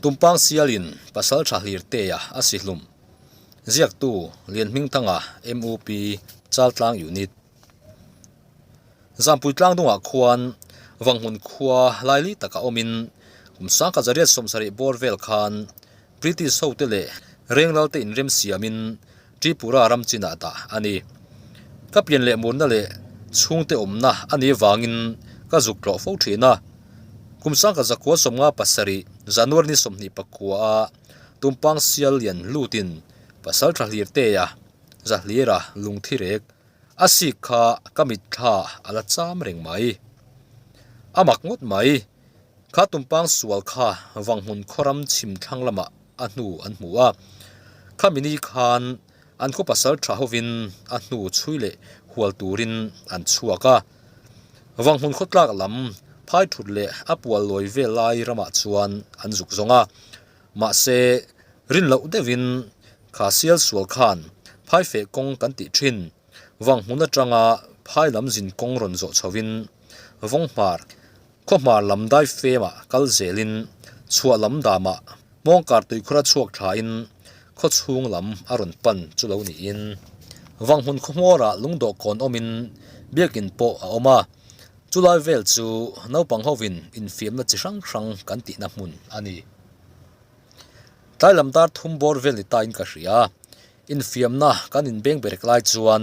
Tumpang sialin Pasaltha Hlirtea a si hlum. Ziaktu, Lianhmingthanga, MUP, Chaltlang Unit. Zampui tlangdungah khuan Vanghmun khua laili taka awmin kum 1870 bawr vel khan British hote leh Renglalte inrem siamin Tripura ram chinah dah a ni. Ka pian leh murna leh chhungte awmna a nih avangin ka zuk tlawh fo thin a. Kum 1957 January ni 24 a Tumpang sial lian lutin pasal tha hlir tea Zahlira lungthi rek a sik kha ka mitthla a la cham reng mai. A mak ngawt mai. Kha tumpang sual kha Vanghmun khawram chhim thlang lamah a hnu an hmu a. Khami ni khan an khaw pasal tha hovin a hnu chhui leh hual turin an chhuak a. Vanghmun khawtlak lam phai thut leh a pual lawi vel lai ramah chuan an zuk zawng a. Mahse, rin loh deuhin kha sial sual khan phai feh kawng kan tih thin Vanghmun atanga phai lam zin kawng rawn zawh chhovin Vawnghmar Khawhmar lam dai femah kal zelin chhuah lam damah mawngkar tuikhura chhuak thlain khaw chhung lam a rawn pan chu lo niin Vanghmun khawhmawrah lungdawhkawn awmin biakin pawh a awm a, chulai vel chu naupang hovin infiamna chi hrang hrang kan tihna hmun a ni. Tlai lam dar thum bawr vel ni tain ka hria. Infiamna kan inbeng berek lai chuan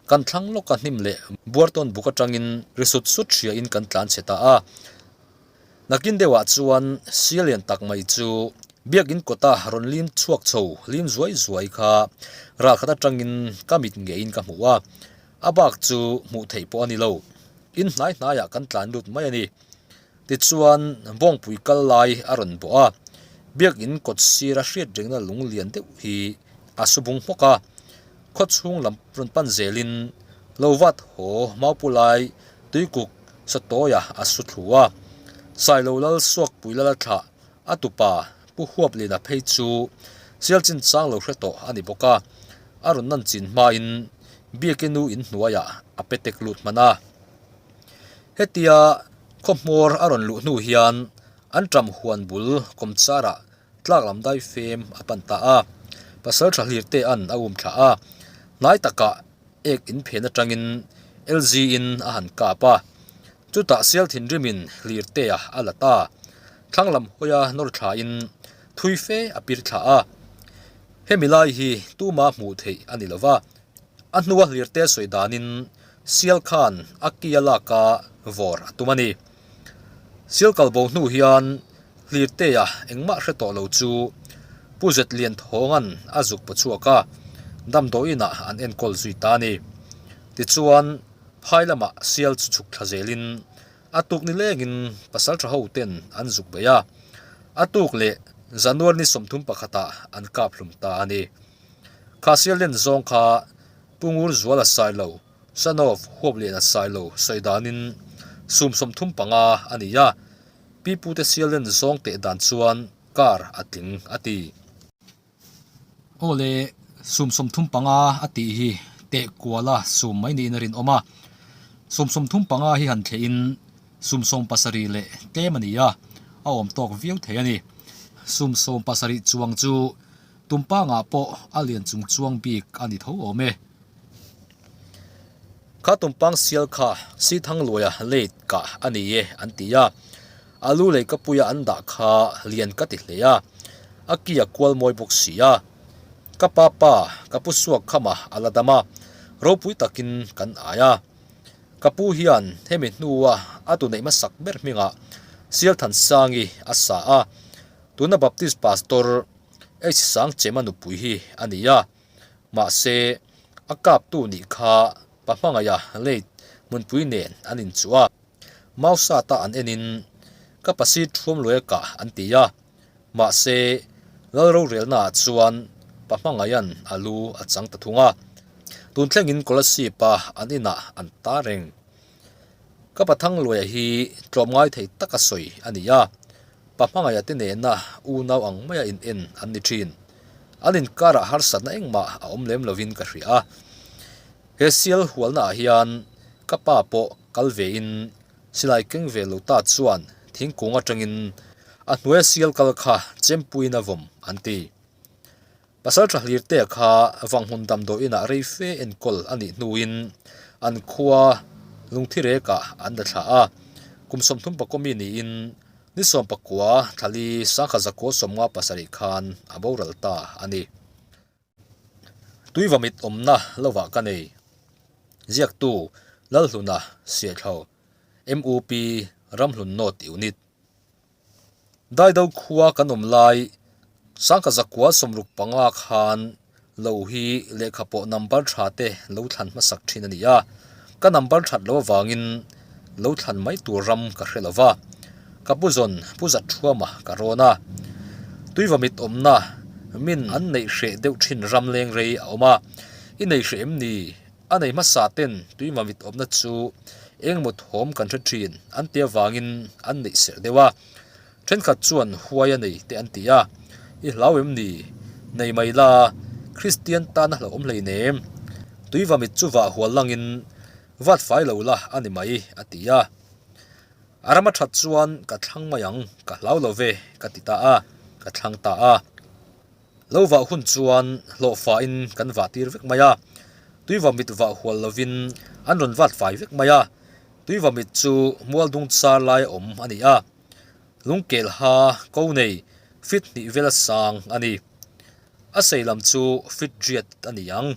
kan thlang lawka hnim leh buartawn buk atangin ri sut sut hriain kan tlan chhe ta a. Nakin deuhah chuan sia lian tak mai chu biakin kawta rawn lim chhuak chho lim zuai zuai kha ralkhat atangin ka mit ngeiin ka hmu a. A bak chu hmuh theih pawh a ni lo. In hnai hnaiah kan tlan lut mai a ni. Tichuan, bawngpui kal lai a rawn bawh a, biakin kawt sira hriat rengna lung lian deuh hi a su bung hmawk a. Khaw chhung lam rawn pan zelin lo vat haw maupu lai tuikuk sawtawia a su thlu a. Sailo lal Suakpui lal a thlah a tupa Pu Huaplina phei chu sial chin chang lo hre tawh a ni bawk a, a rawn nan chin hmain biakin nu in hnuaiah a pe tek lut hman a. Hetia khawhmawr a rawn luh hnu hian an ṭam huan bul kawmcharah tlak lam dai fem a pan ta a, pasal tha hlir te an a um thla a, hnai takah ek in phen atangin LG in a han kap a, chutah sial thinrimin hlir te a a la ta, thlang lam hawia nawr thlain thui fe a pir thla a, hemi lai hi tuma hmuh theih a ni lova, a hnua hlir te sawi danin Sial khan a ki a lak a vawr a tum a ni. Sial kal bo hnu hian Hlirtea engmah hre tawh lo chu Pu Zetlian Thawnga'n a zuk paw chhuak a, damdawiinah an enkawl zui ta a ni. Tichuan, phai lamah sial chu chhuk thla zelin a tuk ni lengin pasaltha ho ten an zuk bei a, a tuk leh January ni 31 ah an kap hlum ta a ni. Kha sial len zawng kha Pu Ngur Zuala Sailo, son of Huapliana Sailo sawi danin sum 35 a ni a, Pi Pute Sialen zawng teh dan chuan kar a tling a ti. Aw le, sum 35 a tih hi teh kuala sum mai niin a rinawm a, sum 35 hi han thlehin sum 70 leh tlem a ni a, a awm tawk viau thei a ni. Sum 70 chuang chu Tumpangah pawh a lian chung chuang bik a ni tho awm e. Kha tumpang sial kha Sithangluaia late kah a ni e an ti a, a lu lei ka puia an dah kha lian ka ti hle a, a ki a kual mawi bawk si a. Ka pa pa ka pu suak khama a la dam a, ropui takin kan ai a. Ka pu hian hemi hnua a tu neih hmasak ber hmingah Sialthansangi a sa a, tuna Baptist Pastor H Sangchema nupui hi a ni a, mahse a kaptu nih kha pa hmangaiha late hmunpui nen an inchuh a, Mausata an enin ka pasi thuam luai a kah an ti a, mahse Lal rorelnaah chuan pa hmangaiha'n a lu a chang ta thung a, tun thlengin Kolasib-a an inah an ta reng. Ka pa Thangluaia hi tlawmngai thei taka sawi a ni a, pa hmangaih te nena unau ang maia in en an ni thin. An inkarah harsatna engmah a awm lem lovin ka hria a. He sial hualnaah hian ka pa pawh kal vein silai keng ve lo ta chuan thingkung atangin A hnuaia sial kal kha chempuiin a vawm an ti. Pasalṭha hlirte kha Vanghmun damdawiinah rei fe enkawl a nih hnuin an khua Lungthirekah an la thlah a. Kum 30 mi niin ni 19 thlali sangkhat zakua 57 khan a boral ta a ni. Tuivamit awmna lovah ka nei. Ziaktu Lalhluna Siaithlo, MUP Ramhlun North Unit. Daido khua kan awm lai sangkhat zakua 65 khan lo hi lehkha pawh number tha te lo thlan hmasak thin a ni a, ka number that lo avangin lo thlan mai tur ram ka hre lo va, ka pu zawn pu zat thuama ka rawn a, tuivamit awmna min an neih hreh deuh thin ram leng rei a awm a, i nei hreh em ni? A nei hmasa ten tuimamit awmna chu engemaw thawm kan hre thin an ti avangin an neih serh deuh a, thenkhat chuan huai a nei te an ti a, I hlau em ni? Nei mai la, Kristian tan a hlauhawm hleinem. Tuivamit chu vah hual langin vat fai lo la a ni mai a ti a. A ram a that chuan ka thlang mai ang, ka hlau lo ve ka ti ta a, ka thlang ta a. Lo vah hun chuan hlawhfain kan vah tir vek mai a, tuiva mit vah hual lovin an rawn vat fai vek mai a, tuiva mit chu mualdung char lai a awm a ni a, lungkelha ko nei fit hnih vela sang a ni. A sei lam chu fit riat a ni ang,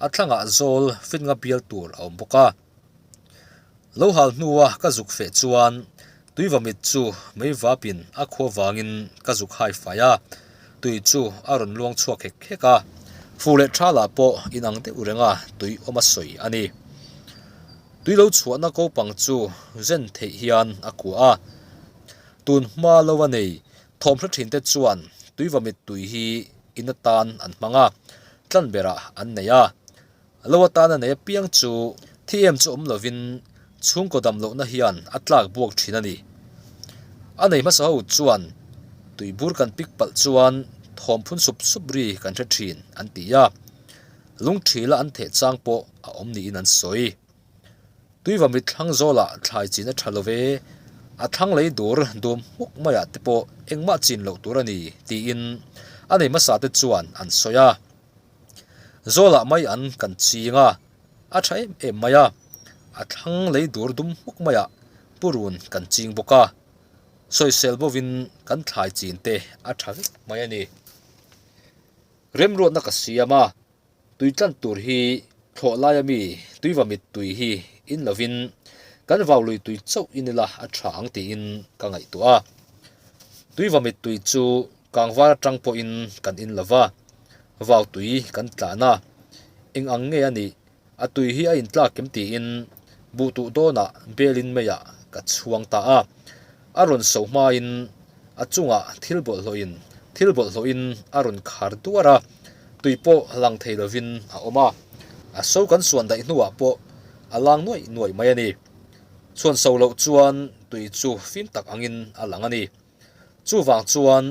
a thlangah zawl fit nga bial tur a awm bawk a. Lo hal hnua ka zuk feh chuan tuivamit chu mei vapin a khua vangin ka zuk hai fai a, tui chu a rawn luang chhuak hek hek a, fu leh thalah pawh inang deuh renga tui awm a sawi a ni. Tui lo chhuahna kopang chu zen theih hian a kuah a, tun hma lo a nei thawm hre thinte chuan tuivamit tui hi in atan an hmang a, tlan berah an nei a. Lo atana nei apiang chu thi em chu awm lovin chhungkaw dam lohna hian a tlak buak thin a ni. A nei hmasa ho chuan tuibur kan pik palh chuan thawm phun sup sup ri kan hre thin an ti a, lungthila an theh chang pawh a awm niin an sawi. Tuiva mit thlang zawlah thlai chin a tha lo ve, a thlang lei dur dum hmuk maiah te pawh engmah chin loh tur a ni tiin a nei hmasa te chuan an sawi a. Zawlah mai an kan ching a, a tha em em mai a, a thlang lei dur dum hmuk maiah purun kan ching bawk a, sawisel bovin kan thlai chin te a tha vek mai a ni. Remruatna ka siam a, tui tlan tur hi thlawh laia mi tuiva mit tui hi in lovin kan vau lui tui chauh in ila a tha ang tiin ka ngaihtuah a, tuiva mit tui chu Kangvar atang pawhin kan in lo va, vau tui kan tlan a, eng ang nge a nih, a tui hi a intlak em tiin buh tuh dawnah belin meiah ka chhuang ta a, a rawn so hmain a chungah thil bawlhhlawhin thil bawlhhlawhin a rawn khar duar a, tui pawh lang thei lovin a awm a, a so kan suan daih hnuah pawh a lang nuaih nuaih mai a ni. Chhuan so loh chuan tui chu fim tak angin a lang a ni. Chuvang chuan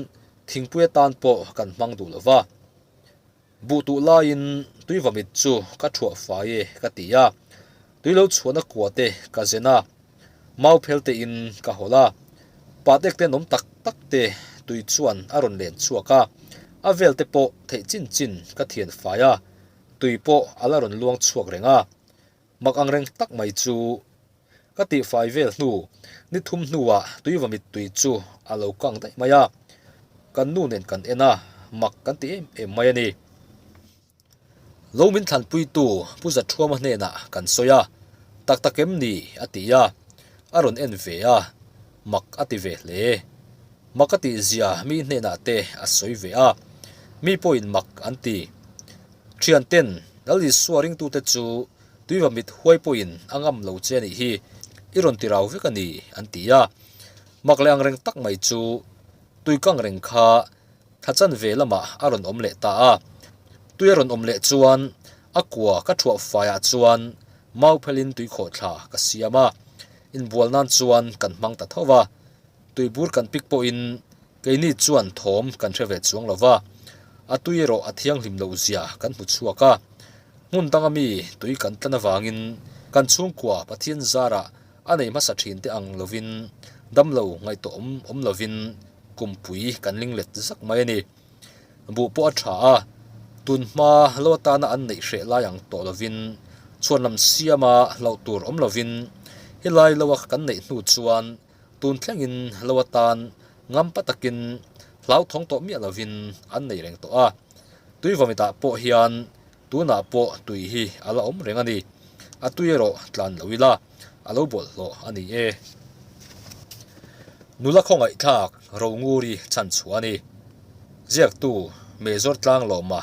thingpui atan pawh kan hmang duh lo va, buh tuh laiin tuivamit chu ka thuah fai e ka ti a, tui lo chhuahna kua te ka zen a, mau phel tein ka hawlh a, patek tenawm tak tak te tui chuan a rawn len chhuak a, a vel te pawh theih chin chin ka thian fai a, tui pawh a la rawn luang chhuak reng a, mak ang reng tak mai chu Ka tihfai vel hnu, ni thum hnuah tuiva mittui chu a lo kang daih mai a, kan nu nen kan en a, mak kan ti em em mai a ni. Lo min thlanpuitu Pu Zathuama hnenah kan sawi a, tak tak em ni? a ti a, a rawn en ve a, mak a ti ve hle. Mak a tih zia mi hnenah te a sawi ve a, mi pawhin mak an ti. Thianten Lal Isua ringtute chu Tuiva mit huai pawhin a ngam lo che a nih hi, i rawn ti rau vek a ni, an ti a. Mak leh angreng tak mai chu tuikang reng kha thla chanve lamah a rawn awm leh ta a. Tui a rawn awm leh chuan a kua ka thuah faiah chuan mau phelin tuikhawhthla ka siam a, inbual nan chuan kan hmang ta tho va. Tuibur kan pik pawhin Keini chuan thawm kan hre ve chuang lo va, a tui erawh a thianghlim loh zia kan hmu chhuak a. Hmun danga mi tui kan tlan avangin kan chhungkua Pathian zarah a nei hmasa thin te ang lovin damlo ngaihtuah awm awm lovin kumpui kan ling let zak mai a ni. Buh pawh a tha a, tun hma lo atana an neih hreh lai ang tawh lovin chhuanlam siama hlauh tur awm lovin helai lo a kan neih hnu chuan tun thlengin lo atan ngampa takin hlauthawng tawh miah lovin an nei reng tawh a. Tuivamitah pawh hian tunah pawh tui hi a la awm reng a ni. A tui erawh tlan lo ila a lo bawlhhlawh a ni e. Nula khawngaihthlak Ronguri chhan chhuah a ni. Ziaktu Major Tlanglawma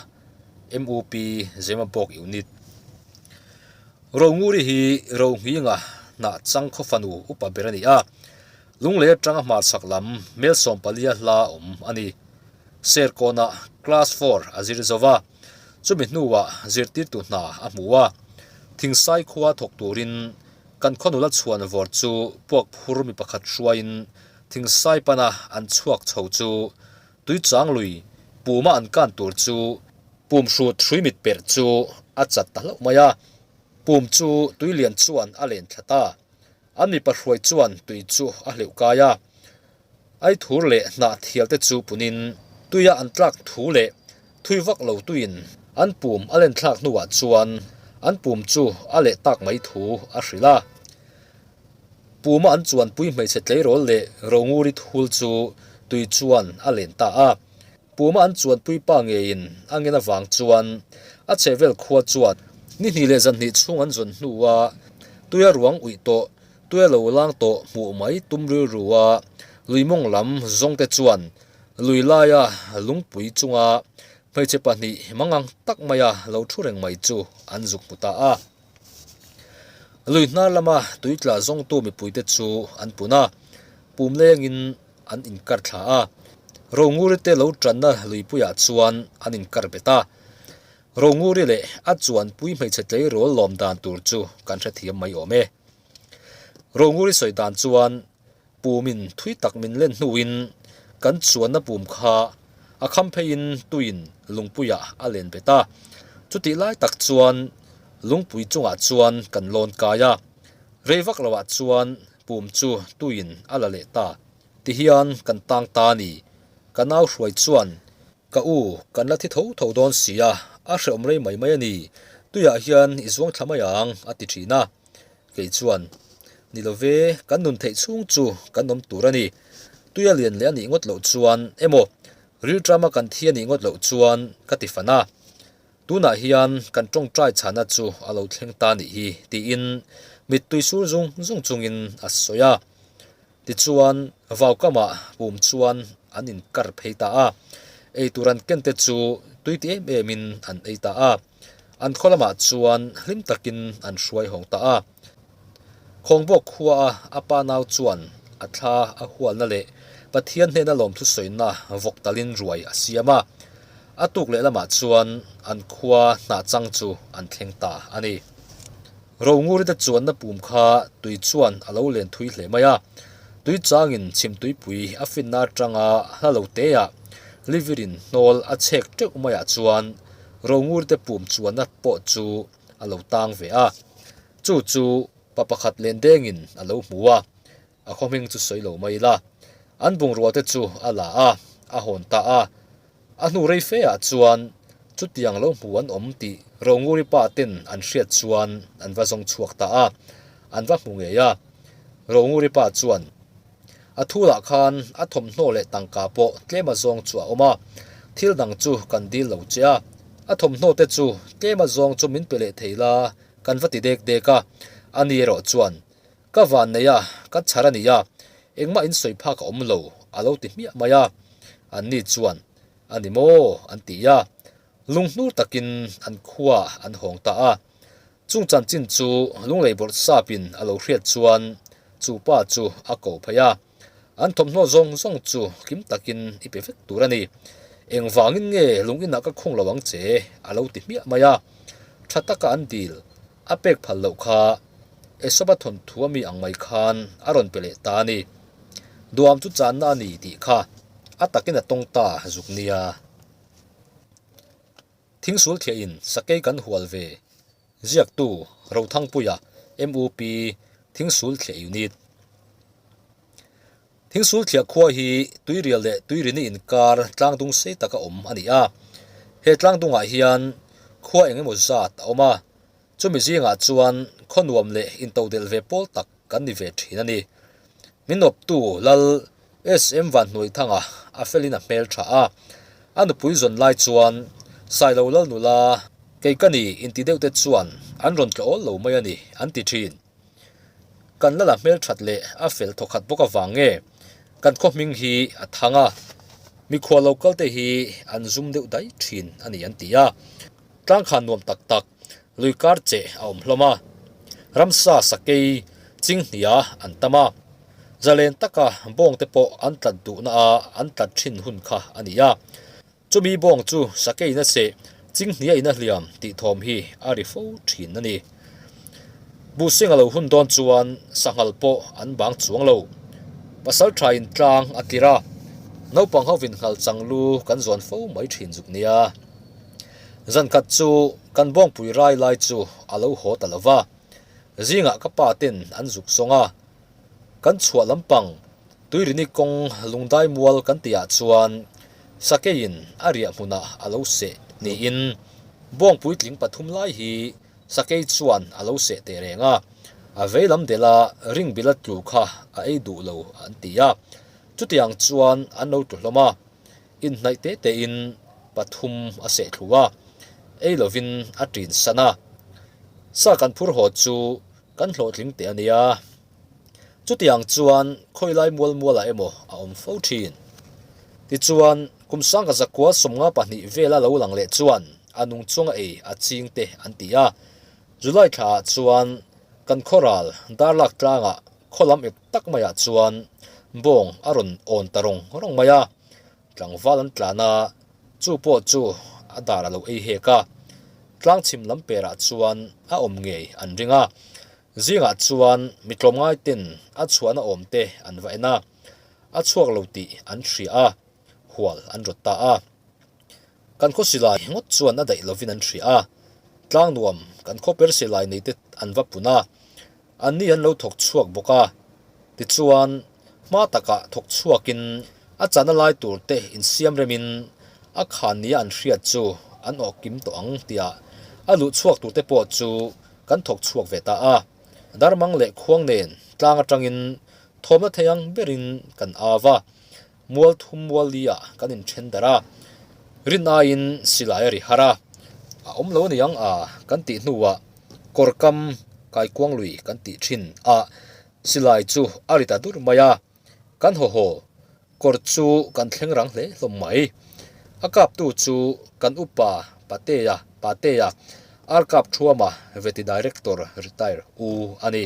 MUP Zemabawk Unit. Ronguri hi Rohminga hnah chang khaw fanu upa ber a ni a. Lunglei atanga hmarchhak lam mel sawmpalia hla awm a ni. Serkawnah Class Four a zir zo va, chumi hnuah zirtirtu hna a hmu a. Thingsai khua thawk turin kan khaw nula chhuan vawr chu puak phur mi pakhat hruaiin Thingsai pana an chhuak chho chu Tuichang lui puma an kan tur chu pum hrut hrui mit perh chu a chat ta hlauh mai a. Pum chu tuilian chuan a len thla ta. An mipa hruai chuan tui chu a hleuh kai a. Ai thur leh hnah thial te chu punin tuia an tlak thu leh thui vak lo tuiin an pum a len thlak hnuah chuan an pum chu a leh tak mai thu a hrilh a. Puma an chuanpui hmeichhe tleirawl leh Ronguri thul chu tui chuan a len ta a. Puma an chuanpui pa ngeiin a ngen avang chuan a chhehvel khua chuan ni hnih leh zan hnih chhung an zawn hnua tuia ruang uih tawh, tuia lo lang tawh hmuh mai tum rilru a lui mawng lam zawng te chuan lui laia lungpui chunga hmeichhe pahnih mangang tak maia lo thu reng mai chu an zuk hmu ta a. Lui hnar lama tui tla zawngtu mipuite chu an pun a, pum lengin an inkar thla a. Ronguri te lo tanna luipuiah chuan an inkar bet a. Ronguri leh a chuanpui hmeichhe tleirawl lawm dan tur chu kan hrethiam mai awm e. Ronguri sawi dan chuan pumin thui tak min len hnuin kan chuanna pum kha a kham pheiin tuiin lungpuiah a len bet a. Chutih lai tak chuan lungpui chungah chuan kan lawn kai a. Rei vak loah chuan pum chu tuiin a la leh ta. Tihian kan tang ta a ni. Ka nau hruai chuan, Ka u, kan la thi tho tho dawn si a, a hrehawm rei mai mai a ni. Tuiah hian i zuang thla mai ang, a ti thin a. Kei chuan, Ni lo ve, kan nun theih chhung chu kan awm tur a ni. Tuia lian leh a nih ngawt loh chuan emaw, rilṭama kan thi a nih ngawt loh chuan, ka ti fan a. Tunah hian kan tawngtai chhana chu a lo thleng ta nih hi, tiin mittui sur zung zung chungin a sawi a. Tichuan, vaukamah pum chuan an inkar phei ta a, eitur an ken te chu tui ti em emin an ei ta a. An khaw lamah chuan hlim takin an hruai hawng ta a. Khawngbawk khua a a pa nau chuan a thla a hualna leh Pathian hnena lawmthu sawina vawk talin ruai a siam a. A tuk leh lamah chuan an khua hnah chang chu an thleng ta a ni. Rongurite chuanna pum kha tui chuan a lo len thui hle mai a. Tui changin chhim tuipui a finna atanga hla lo teah Livirin hnawl a chhek teuh maiah chuan Rongurite pum chuanna pawh chu a lo tang ve a. Chu chu pa pakhat len dengin a lo hmu a, a khaw hming chu sawi lo mai ila. An bungrua te chu a la a, a hawn ta a. A hnu rei fe ah chuan chutiang lo hmu an awm tih Ronguri pa ten an hriat chuan an va zawng chhuak ta a, an va hmu ngei a. Ronguri pa chuan a thulah khan a thawmhnaw leh tangka pawh tlem a zawng chu a awm a, thil dang chu kan dil lo che a, a thawmhnaw te chu tlem a zawng chu min pe leh thei la kan va ti dek dek a, ani erawh chuan Ka van nei a, ka chhar a ni a, engmah in sawi phak a awm lo, a lo ti hmiah mai a. Anni chuan, A ni maw? an ti a. Lunghnur takin an khua an hawng ta a. Chung chanchin chu lunglei bawrh sapin a lo hriat chuan chu pa chu a ko phei a. An thawmhnaw zawng zawng chu kim takin i pe vek tur a ni. Engvangin nge lung inah ka khung lo ang che? a lo ti hmiah mai a. Tha taka an dil a pek phal loh kha Esopa thawnthu a mi ang mai khan a rawn pe leh ta a ni. Duam chu channa a ni tih kha a takin a tawng ta zuk nia. Thingsul thiahin sakei kan hual ve ziaktu Rothangpuia, MUP, Thingsul Thiah Unit. Thingsulthliah khua hi Tuirial leh Tuirini inkar tlangdung sei taka awm a ni a. He tlangdungah hian khua eng emaw zat a awm a, chumi zingah chuan khaw nuam leh intodelh ve pawl tak kan ni ve thin a ni. Min awptu Lal SM Vanhnuaithanga a felin a hmel tha a, a nupui zawn lai chuan Sailo Lal nula kei ka ni inti deuh te chuan an rawn tla awl lo mai a ni an ti thin. Kan lala hmel that leh a fel thawkhat bawk avang nge kan khaw hming hi a thang a, mikhual lo kal te hi an zum deuh dai thin a ni an ti a. Tlangkhan nuam tak tak lui kar che a awm hlawm a, ramsa sakei chinghnia an tam a, zalen taka bawng te pawh an tlat duhna a an tlat thin hun kha a ni a. Chumi bawng chu sakei in a seh chinghnia in a hliam tih thawm hi a ri fo thin a ni. Buhseng a lo hun dawn chuan sanghal pawh an bang chuang lo. Pasal tha in tlang a tirh a, naupang hovin nghal chang lu kan zawn fo mai thin zuk nia. Zan khat chu kan bawngpui rai lai chu a lo haw ta lo va, zingah ka pa ten an zuk zawng a, kan chhuah lampang Tuirini kawng lungdai mual kan tihah chuan sakeiin a riah hmunah a lo seh niin bawng puitling pathum lai hi sakei chuan a lo seh teh reng a, a vei lam dela ringbila tlu kha a ei duh lo an ti a, chutiang chuan an lo tlu hlawm a. Inhnaih te tein pathum a seh thlu a, ei lovin a ṭin san a. Sa kan phur haw chu kan hlawhtling teh a nia. Chutiang chuan khawilai mual mualah emaw a awm fo ṭhin. Tichuan, kum sangka zakua 52 vela lo lang leh chuan a nung chuang a ei a ching te an ti a. July thlaah chuan kan khawral darlak tlangah Khaw lam ep tak maiah chuan bawng a rawn awn ta rawng rawng mai a, tlangval an tlan a, chu pawh chu a dar a lo ei hek a, tlang chhim lam perah chuan a awm ngei an ring a, zingah chuan mi tlawmngai ten a chhuahna awm te an va en a, a chhuak lo tih an hria a, hual an rawt ta a. Kan khaw silai ngawt chuan a daih lovin an hria a, tlang nuam kan khaw per silai nei te an va pun a, Anni an lo thawk chhuak bawk a, tichuan hma takah thawk chhuakin a chana lai tur te insiam remin a khan nia an hriat chu an awh kim tawh ang tia a luh chhuak tur te pawh chu kan thawk chhuak ve ta a. Darmang leh khuang nen tlang atangin thawmna thei ang berin kan au a, mual thum mual li ah kan inthen darh a, rin aiin silai a ri har a, a awm lo a ni ang a kan tih hnuah kawr kam kaikuang lui kan tih thin a, silai chu a ri ta dur mai a, kan haw haw kawr chu kan thleng rang hle hlawm mai. A kaptu chu kan upa Patea Patea Arkap Thuama Vety Director retire u a ni.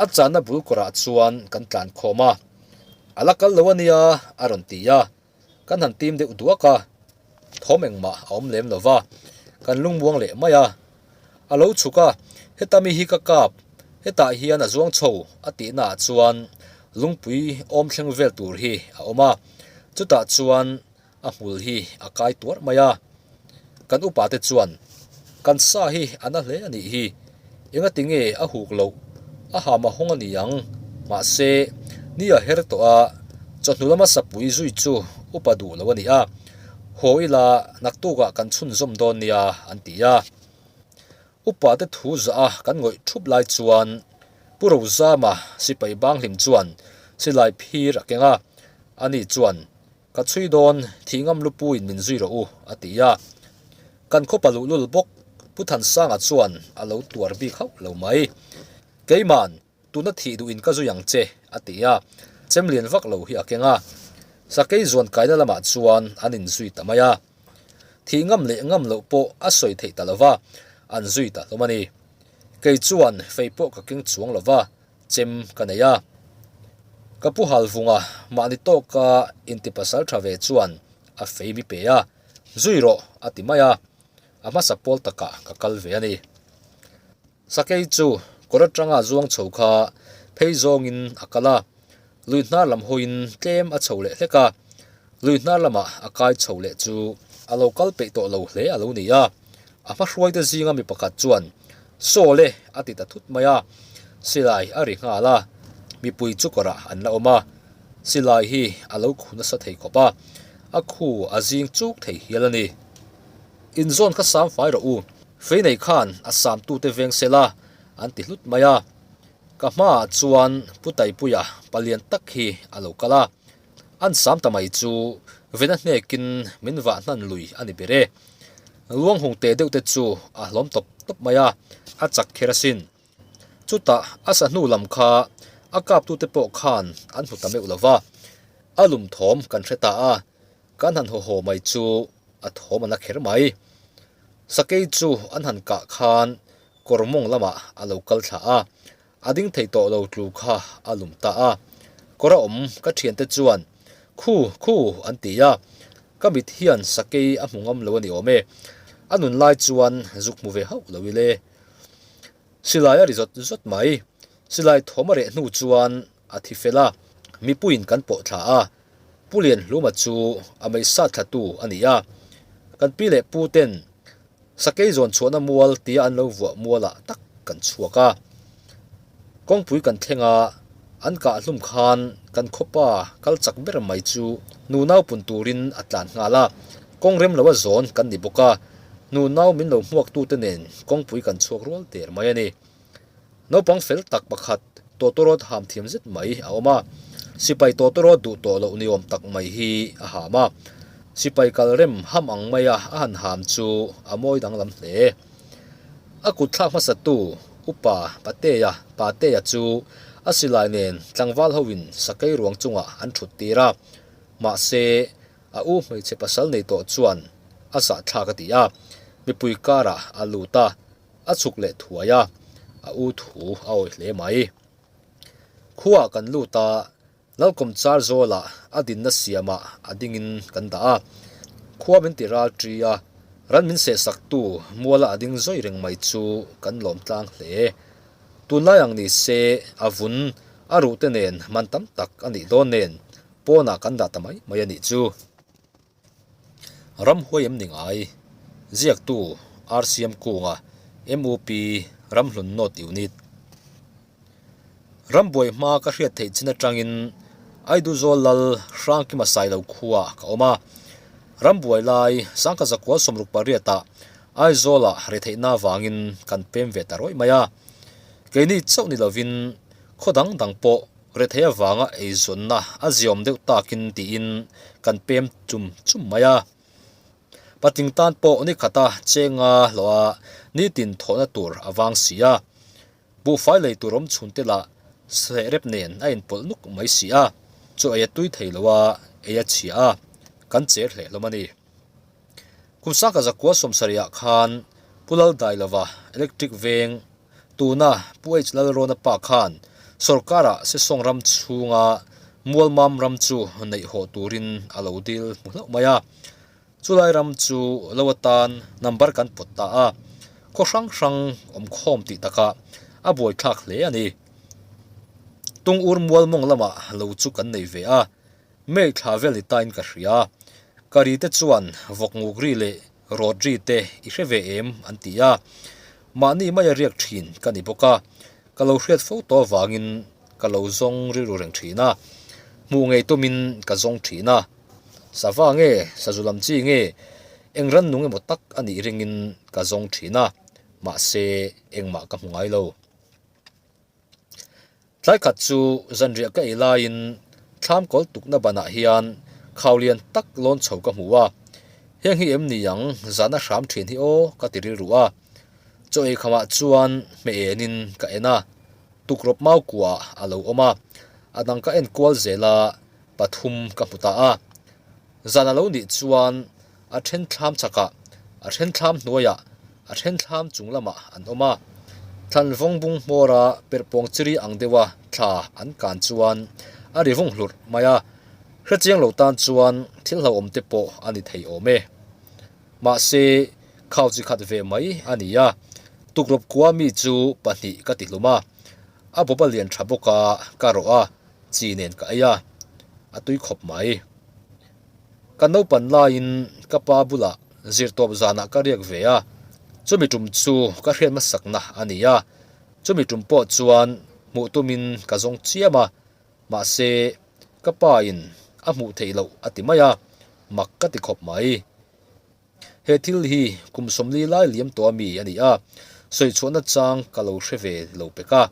A channa bul kawrah chuan kan tlan khawm a, A la kal lo a nia a rawn ti a, kan han tim deuh duak a, thawm engmah a awm lem lo va, kan lungmuang leh mai a. A lo chhuk a, heta mi hi ka kap, hetah hian a zuang chho a tihnaah chuan lungpui awm thleng vel tur hi a awm a, chutah chuan a hmul hi a kai tuarh mai a. Kan upa te chuan, Kan sa hi a na hle a nih hi, engati nge a huk loh, a ham a hawng a ni ang, mahse, ni a her tawh a, chawhnu lama sapui zui chu upa duh lo a ni a, haw ila naktukah kan chhunzawm dawn nia an ti a. Upa te thu zah a kan ngawih thup lai chuan Pu Rozama sipai banghlim chuan silai phir a keng a, ani chuan, Ka chhui dawn, thih ngam lupuiin min zui rawh u, a ti a. Kan khawpa luhlul bawk Pu Thansanga chuan a lo tuar bik hauh lo mai. Keiman, tuna thih duhin ka zui ang che, a ti a. Chem lian vak lo hi a keng a. Sakei zuan kaina lamah chuan an inzui ta mai a. Thih ngam leh ngam loh pawh a sawi theih ta lo va, an zui ta hlawm a ni. Kei chuan fei pawh ka keng chuang lo va, Chem ka nei a. Ka pu Halvunga mahni tawka inti pasal tha ve chuan a fei mi pe a, zui rawh a ti mai a, a hmasa pawl takah ka kal ve a ni. Sakei chu kawr atanga zuang chho kha phei zawngin a kal a, lui hnar lam hawiin tlem a chho leh hlek a, lui hnar lamah a kai chho leh chu a lo kal peih tawh lo hle a lo ni a. A hmahruaite zinga mi pakhat chuan, Saw le! a ti ta thut mai a, silai a ri nghal a, mipui chu kawrah an la awm a. Silai hi a lo khu nasa thei khawp a, a khu a zing chuk thei hial a ni. Inzawn kha sam fai rawh u, fei nei khan a samtute veng sela an ti hlut mai a. Ka hmaah chuan Pu Taipuia palian tak hi a lo kal a, an sam ta mai chu vena hnekin min vah hnan lui a ni ber e. Luanghung teh deuh te chu a hlawm tawp tawp mai a, a chak kher asin. Chutah a sa hnu lam kha a kaptute pawh khan an hmu ta meuh lo va, a lum thawm kan hre ta a, kan han haw haw mai chu a thawm a na kher mai. Sakei chu an han kah khan kawr mawng lamah a lo kal thla a, a ding thei tawh lo tlu kha a lum ta a. Kawr a awm ka thiante chuan khu khu an ti a, ka mit hian sakei a hmu ngam lo a ni awm e, a nun lai chuan zuk hmu ve hauh lo ile. Silai a ri zawt zawt mai. Silai thawm a reh hnu chuan a thi fel a, mipuiin kan pawh thla a. Pu Lianhluma chu a mei sat thlatu a ni a. Kan pi leh pu ten Sakei zawn chhuahna mual tia an lo vuah mualah tak kan chhuak a. Kawngpui kan thleng a, an kah hlum khan kan khawpa kal chak ber mai chu nunau pun turin a tlan nghal a. Kawng rem loa zawn kan ni bawk a, nunau min lo hmuaktute nen kawngpui kan chhuak rual der mai a ni. Naupang fel tak pakhat tawtawrawt ham thiam zet mai a awm a, sipai tawtawrawt duh tawh loh ni awm tak mai hi a ham a. Sipai kal rem ham ang maia a han ham chu a mawi danglam hle. A kut thlak hmasatu Upa Patea, Patea chu a silai nen tlangval hoin sakei ruang chungah an thut tir a, mahse a u hmeichhe pasal nei tawh chuan a zahthlak a ti a, mipui karah a lut a, a chhuk leh thuai a, a u thu a awih hle mai. Khuaah kan lut a, Lalkawm char zawlah a dinna siamah a dingin kan dah a, khua min ti ral ṭi a, ran min sehsaktu muala a ding zawi reng mai chu kan lawm tlang hle. Tunlai ang ni se a vun a ruh te nen man tam tak a nih dawn nen pawnah kan dah ta mai mai a nih chu. Ramhuai em ni ngai? Ziaktu RCM Kunga, MUP, Ramhlun North Unit. Rambuai hma ka hriat theih chin atangin Aiduzawl Lal Hrangkima Sailo khuaah ka awm a. Rambuai lai Sangkhat zakua 68 ah Aizawlah retheihna avangin kan pem ve ta rawih mai a. Keini chauh ni lovin khaw dang dang pawh rethei avanga eizawnna a ziawm deuh takin tiin kan pem chum chum mai a. Patling tan pawh ni khata chenga hlawh a nitin thawhna tur a vang si a. Buhfai lei tur awm chhun te lah seh rep nen a inpawlh nuk mai si a, chaw ei a tui thei lo a, ei a chhia a, kan cher hle hlawm a ni. Kum sangka zakua 70 ah khan Pu Laldailova Electric Veng tuna Pu H Lalrawna pa khan sawrkarah Sesawng ram chhunga Mualmam ram chu neih hawh turin a lo dil hmu hlauh mai a. Chulai ram chu lo atan number kan pawt ta a, khaw hrang hrang awm khawm tih takah a buaithlak hle a ni. Tung ur mual mawng lamah lo chu kan nei ve a, May thla vel ni tain ka hria. Ka ri te chuan vawk nguk ri leh rawt ri te i hre ve em an ti a. Mahni maia riak thin ka ni bawk a, ka lo hriat fo tawh avangin ka lo zawng rilru reng thin a. Hmuh ngei tumin ka zawng thin a. Sava nge, sazu lam chi nge, eng rannung emaw tak a nih ringin ka zawng thin a, mahse engmah ka hmu ngai lo. Tlai khat chu zanriah ka ei laiin thlam kawl tukna banah hian khau lian tak lawn chho ka hmu a, heng hi em ni ang zahna hram thin hi aw ka ti rilru a. Chaw ei khamah chuan hmeh enin ka en a, tukrawp mau kuah a lo awm a, a dang ka en kual zel a, pathum ka hmu ta a. Zan a lo nih chuan a then thlam chakah, a then thlam hnuaiah, a then thlam chung lamah an awm a. Thlan vawng bung hmawra perhpawng chiri ang deuha thla an kan chuan a ri vung hlurh mai a, hrechiang lo tan chuan thil hlauhawm te pawh a ni thei awm e. Mahse, khau chi khat ve mai a ni a, tukrawp kua mi chu pahnih ka ti hlum a, a bawp a lian tha bawk a, ka rawh a, chi nen ka ei a, a tui khawp mai. Ka naupan laiin ka pa bulah zirtawp zanah ka riak ve a, chumi tum chu ka hriat hmasakna a ni a, chumi tum pawh chuan hmuh tumin ka zawng chiam a, mahse. Ka pa in a hmuh theih loh a ti mai a, mak ka ti khawp mai. He thil hi kum 40 lai liam tawh ami a ni a, sawi chhuahna chang ka lo hre ve lo pek a.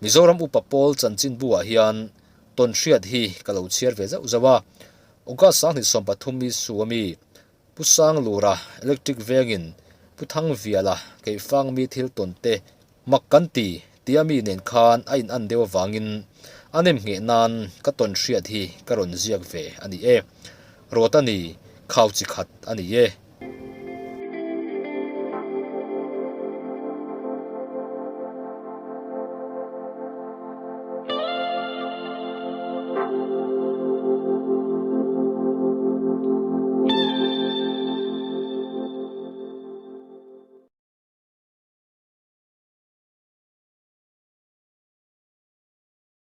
Mizoram upa pawl chanchinbu ah hian tawn hriat hi ka lo chhiar ve zauh zauh a. August 2013 mi su ami Pu Sanglura Electric vengin Pu Thangviala keifang mi thil tawn te mak kan ti tia mi nen khan a in an deuh avangin a nem ngheh nan ka tawn hriat hi ka rawn ziak ve a ni e. Rawt a ni, khau chi khat a ni e.